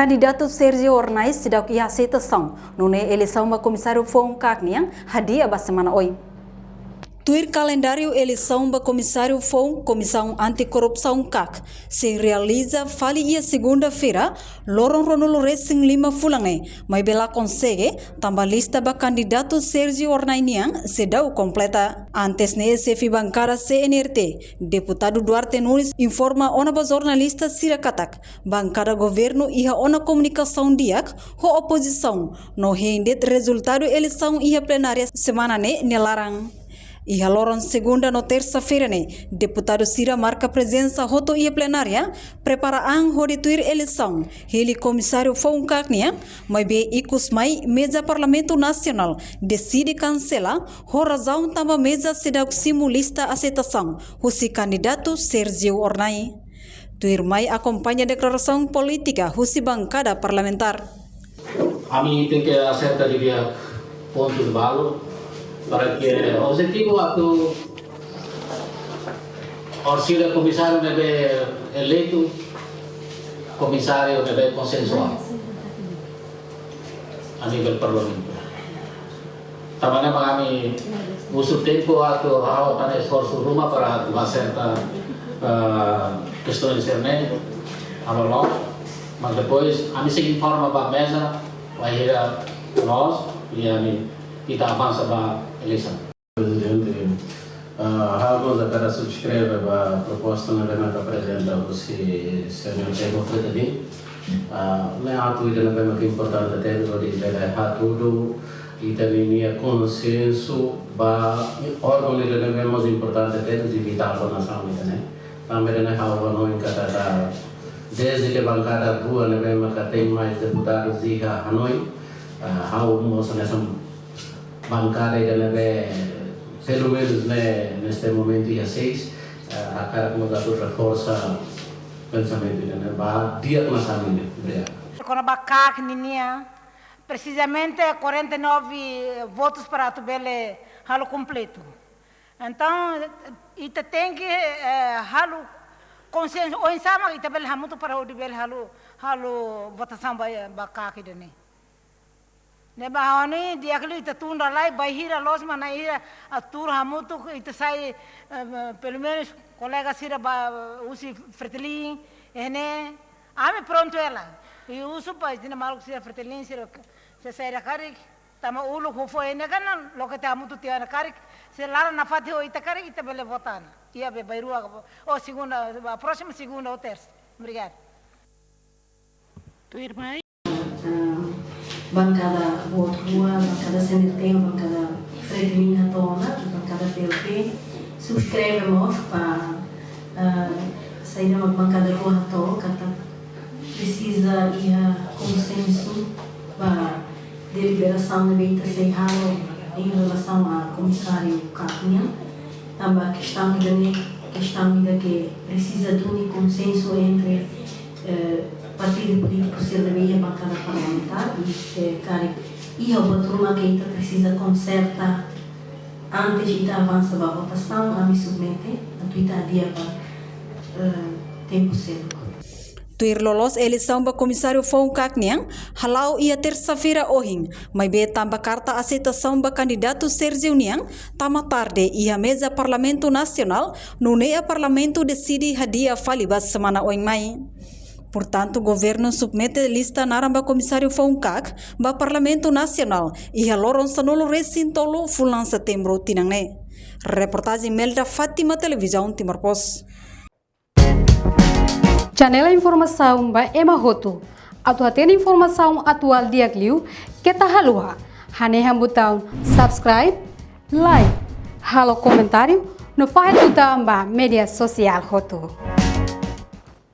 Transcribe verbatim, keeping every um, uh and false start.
Kandidatu Sérgio Hornai seidauk iha aseitasaun, nune'e eleisaun ba komisáriu foun KAK nian hadi'a ba semana oin. Tuir kalendáriu eleisaun ba komisáriu foun Komisaun Anti-Korrupsaun KAK sei realiza fali iha segunda-feira, loron ruanulu-resin-lima fulan ne'e, maibé la konsege tanba lista ba kandidatu Sérgio Hornai nian seidauk kompleta. Antes ne'e, xefe bankada C N R T, Deputadu Duarte Nunes, informa ona ba jornalista sira katak bankada governu iha ona komunikasaun di'ak ho opozisaun no hein de'it rezultadu eleisaun iha plenária semana ne'e nia laran. Iha loron segunda no tersa-feira ne'e, deputadu sira marka prezensa hotu iha plenária, prepara an hodi tuir eleisaun, hili komisáriu foun KAK nian, maibé ikus mai meza Parlamentu Nasionál deside kansela, ho razaun tanba meza seidauk simu lista aseitasaun husi kandidatu Sérgio Hornai. Tuirmai akompaña deklarasaun polítika husi bankada parlamentár. Ami tenke aserta didi'ak pontus balu, para ke objetivu atu orsida komisáriu ne'ebé eleitu, komisáriu ne'ebé konsensuál a nivel parlamentu. Tanba ne'e mak ami husu tempu atu halo tan esforsu ruma para atu aserta, eh, kestaun sira-ne'e, halo loos, mas depois ami sei informa ba meza, bainhira loos, i ami, ita avansa ba eleisaun. Prezidente, ah, ha'u mós hakarak subskreve ba proposta ne'ebé mak aprezenta husi señór Diego Fretilin. Ah, ne'e atu ida ne'ebé mak importante tebes hodi bele hatudu ita-nia konsensu ba órgaun ida ne'ebé mós importante tebes i vitál ba nasaun ida-ne'e. Tanba ida-ne'e ha'u hanoin katak dezde ke bankada rua ne'ebé maka tenke mais deputadu iha hanoin, ah, ha'u mós hanesan bankada ida ne'ebé pelumenus ne'e neste momentu iha seis, eh, hakarak mós atu reforsa pensamentu ida-ne'e ba di'ak nasaun ida-ne'e. Obrigadu. Kona-ba KAK ninia, precisamente quarenta e nove votus para atu bele halo kompletu. Entaun, ita tenke, eh, halo konsensu, oinsá mak ita bele hamutuk para hodi bele halo, halo votasaun ba, ba KAK ida-ne'e. Ne'ebé ha'u hanoin di'ak liu ita tun dala lai, bainhira loos mak na'in-hira atu hamutuk ita sai, eh, pelumenus kolega sira ba husi Fretilin, eh, ne'e, ami prontu hela. I husu ba ita-nia maluk sira Fretilin sira, se sai ida karik, tanba uluk fó-fó ne'e kan loke ita hamutuk tiha ona karik, se laran nafatin ho ita karik, ita bele vota ona. Iha be bainrua, ou segunda, próxima segunda ou tersa. Obrigadu. Tuirmai. Ah, bankada boot rua, bankada C N R T, bankada Fretilin hato'o ona, bankada P L T, subskreve mós ba, ah, saida mak bankada rua hato'o, katak presiza iha konsensu ba deliberasaun ne'ebé ita sei halo em relasaun a komisáriu KAK nian. Tanba kestaun ida-ne'e, kestaun ida ke presiza duni konsensu entre, eh, partidu polítiku sira ne'ebé iha bankada parlamentár, i, eh, karik iha buat ruma ke ita presiza konserta antes ita avansa ba votasaun, ami submete atu ita hadi'a ba, eh, tempu seluk. Tuir loloos eleisaun ba komisáriu foun KAK nian hala'o iha tersa-feira ohin, maibé tanba karta aseitasaun ba kandidatu Sérgio nian tama tarde iha meza Parlamentu Nasionál, nune'e Parlamentu deside hadi'a fali ba semana oin mai. Portantu, governu submete lista naran ba komisáriu foun KAK ba Parlamentu Nasionál iha loron sanulu-resin-tolu fulan Setembru tinan ne'e. Reportajen Melda Fátima, Televizaun Timor Post. Janela informasaun ba ema hotu. Atu hatene informasaun atuál di'ak liu, keta haluha hanehan butaun subscribe, like, halo komentáriu, no fahe tutan ba média sosiál hotu.